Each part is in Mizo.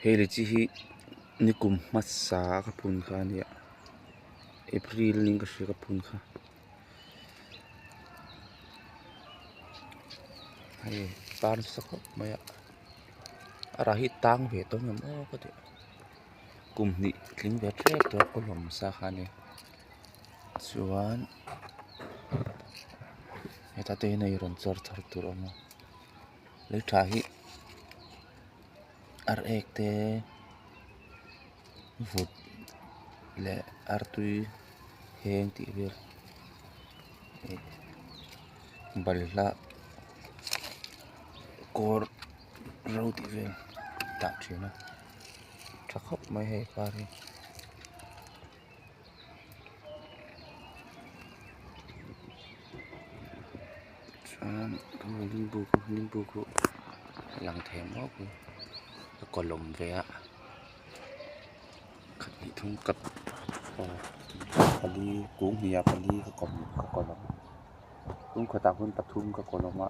Hei lichi hi nikum hmasa ka phun kha a nia april niin ka hria ka phun kha hei par nasa khawp mai a a rah hi tang ve tawh ang em aw ka ti kum hnih tling ve tep tawh a kawlawm sa kha a nia chuan hetah te hian hei rawn chawr thar tur a awm a lei tha hi. Ar ek te vut leh artui heng tih vel ih balhla kawr ro tih vel dah thin a tha khawp mai hei par hi. Chuan limbu khu limbu khu a lang thei maw khi a kawlawm ve a khat hnih thum khat pali kung hnih ah pali ka kawm ka kawlawm kung khatah khuan pathum ka kawlawm a.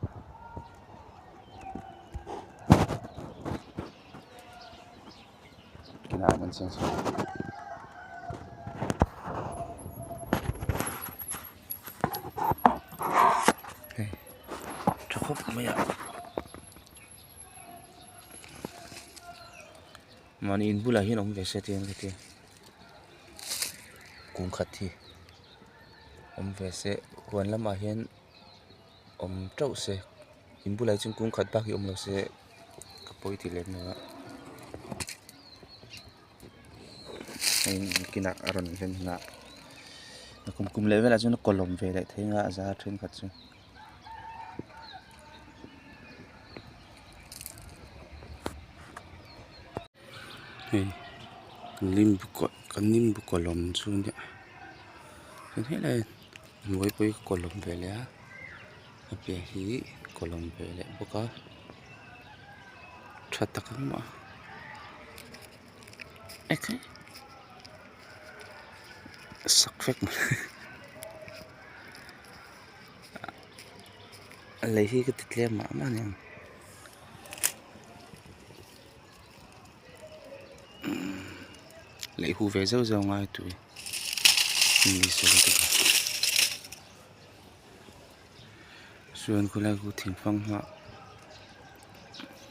Hei tha khawp mai a mahni in bulah hian awm ve se tiang ka tia kum khat hi awm ve se huan lamah hian awm teuh se in bulah hi chuan kung khat bak hi awm lo se ka pawi ti lem lo a hei kinah a rawn ven hunah kum kum leh velah chuan a kawlawm ve leh thei anga a zar thenkhat chu. Hei limbu kawlh kan limbu kawlawm chu nia chuan helai hnuai pawh hi kawlawm ve leh a a piah hi kawlawm ve leh bawk a tha tak ang mah ekhai sak vek mai a lei hi ka ti tlem mah mah a ni ang. Lei hu ve zeuh zeuh ngai tui chuan khawlai khu thingfang hma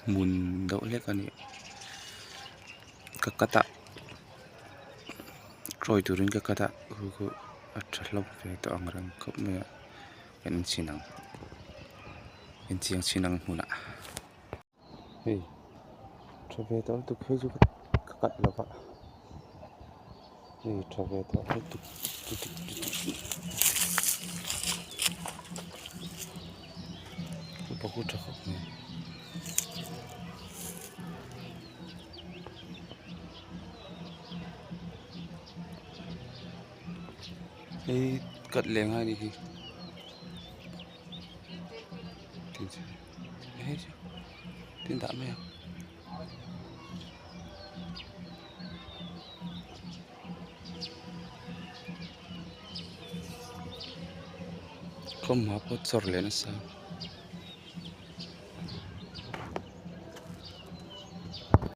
hmun deuh hlek a ni ka cut a tawi turin ka cut a khu khu a tha hlawm ve tawh ang reng khawp mai a kan enchhin ang enchiang chhin ang hmunah. Hei tha ve tawh lutuk phei chu ka kalh lo va hei tha ve tawh lutuk pawh khu tha khawp mai. Hei cut leh ngai a nih hi. Tin dah mai ang. Khawmhma pawh chawr leh nasa.